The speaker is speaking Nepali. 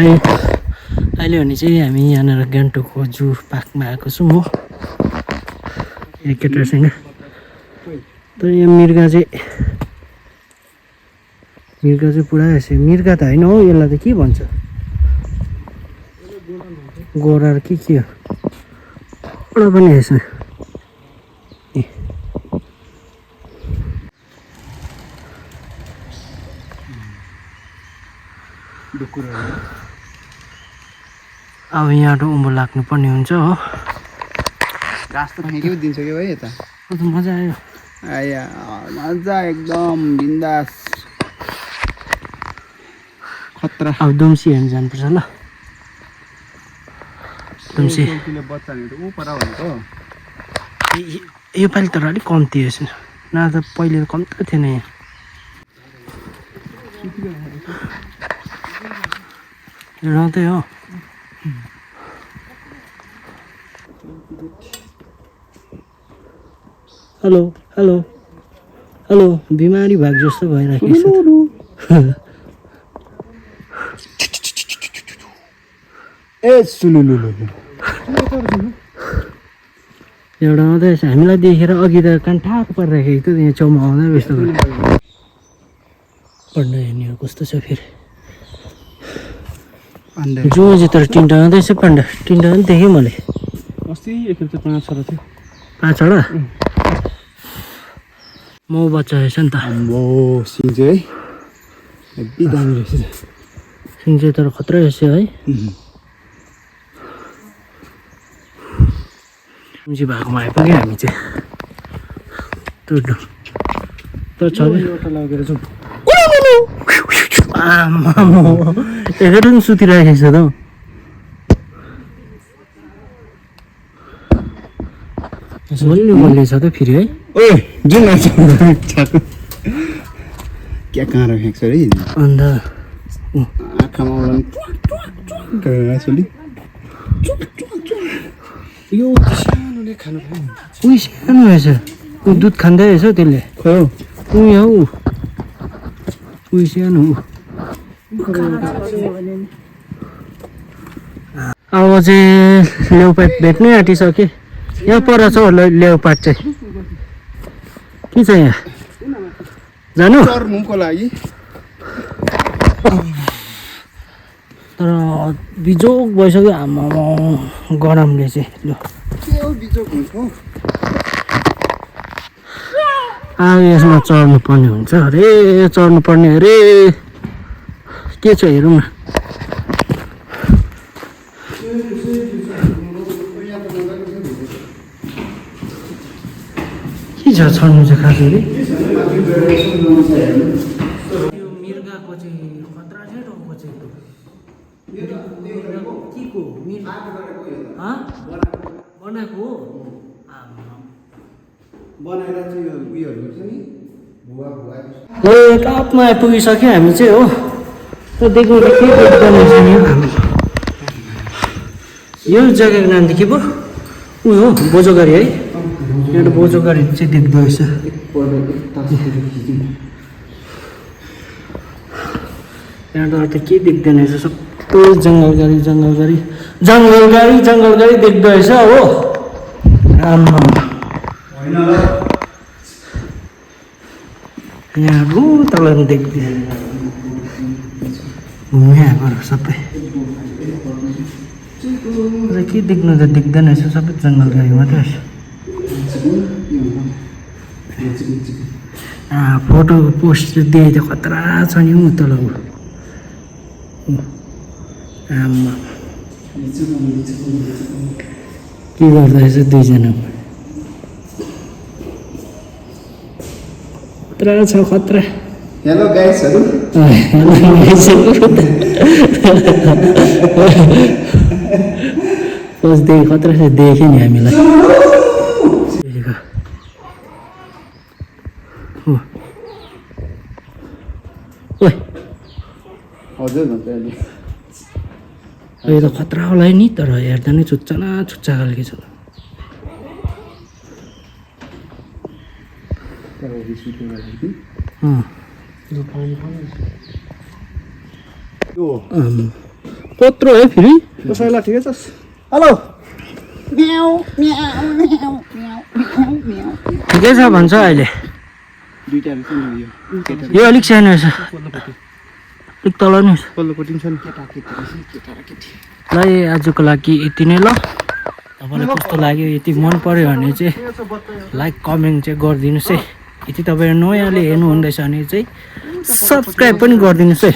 अहिले भने चाहिँ हामी यहाँनिर गान्तोकको जू पार्कमा आएको छौँ हो केटाहरूसँग। तर यहाँ मिर्गा चाहिँ पुरा यसो मिर्गा त होइन हौ, यसलाई त के भन्छ गोरा के हो एउटा पनि रहेछ। अब यहाँबाट उँभो लाग्नु पर्ने हुन्छ हो। घाँस त फ्याँक्यो दिन्छ कि भाइ यता। मजा आयो आया मजा एकदम बिन्दास खतरा। अब दुम्सी हेर्नु जानुपर्छ ल। दुम्सी बच्चा ऊ पर भनेको योपालि तर अलिक कम्ती रहेछ, न त पहिले त कम्ती थिएन यहाँ। रौँदै हो हेलो हेलो हेलो बिमारी भाग जस्तो भइराखेको छ। ए सुलुलु एउटा आउँदैछ हामीलाई देखेर अघि त कान्ठाको परिराखेको थियो, यहाँ छेउमा आउँदै व्यस्त पढ्न हेर्नेहरू कस्तो छ फेरि। जो चाहिँ तर तिनवटा आउँदैछ पाण्डा, तिनवटा पनि देखेँ मैले अस्ति एकखेप त 5 छवटा थियो। 5 वटा मौ बच्चा रहेछ नि त। आम्बो सिङ चाहिँ हेभी दामी रहेछ। सिङ चाहिँ तर खतरा रहेछ है। दुम्सी भएकोमा आइपुग्यो हामी चाहिँ। तर छ लगेर जाउँ। एकै पनि सुतिरहेको छ त हौ। बल्ली छ त फेरि है। ओए जुन क्या कहाँ राखेको छ रे अन्त आँखामा सोली यो सानोले खानु पायो। उही सानो रहेछ, ऊ दुध खाँदै रहेछ हौ त्यसले। खै हौ उही हौ उही सानो। अब चाहिँ लेउपाट भेट्नै आँटिसकेँ। यहाँ पर छ लेउपाट चाहिँ के छ यहाँ जानु चर्नुको लागि। तर बिजोग भइसक्यो आमा गरमले चाहिँ। ल के हो बिजोग हुन्छ अब यसमा चढ्नु पर्ने हुन्छ अरे, चढ्नु पर्ने अरे। के छ हेरौँ न। के छ चढ्नु चाहिँ खास अरे। यो मिर्गाको चाहिँ खतरा चाहिँ टाउको चाहिँ के को बनाएको हो बनाएर चाहिँ यो उयोहरू हुन्छ नि भुवा ए टपमा आइपुगिसक्यो हामी चाहिँ हो। त देख्नु त के देख्दैन रहेछ नि हामी। यो जग्गाको नाम त के पो उयो हो बोझोघरी है। एउटा बोझोघरी चाहिँ देख्दो रहेछ। यहाँ त के देख्दैन रहेछ, सबै जङ्गलगरी देख्दो रहेछ हो। आम्मा यहाँ तल देख्दैन घुमिआएको सबै। के देख्नु त देख्दैन रहेछ, सबै जङ्गलगरी मात्रै रहेछ। फोटो पोस्ट दिए त खतरा छ नि हौ तल। आम्मा के गर्दो रहेछ दुईजना। खतरा छ खतरा। हेलो गाइसहरु खोज्दै खतरा छ देख्यो नि हामीलाई। हजुर भन्छ अहिले यो त खतरा होला नि, तर हेर्दा नै छुच्चा खालको छ। कत्रो है फेरि कसैलाई ठिकै छस् हेलो ठिकै छ भन्छ अहिले दुईटा रहेछ नि यो केटा यो अलिक सानो छ पल्लोपट्टि अलिक तल नि पल्लोपट्टि पनि छ नि केटा केटी रहेछ केटा र केटी ल आजको लागि यति नै ल तपाईँलाई कस्तो लाग्यो यति मन पर्यो भने चाहिँ लाइक कमेन्ट चाहिँ गरिदिनुहोस् है यदि तपाईँ नयाँले हेर्नुहुँदैछ भने चाहिँ सब्सक्राइब पनि गरिदिनुहोस् है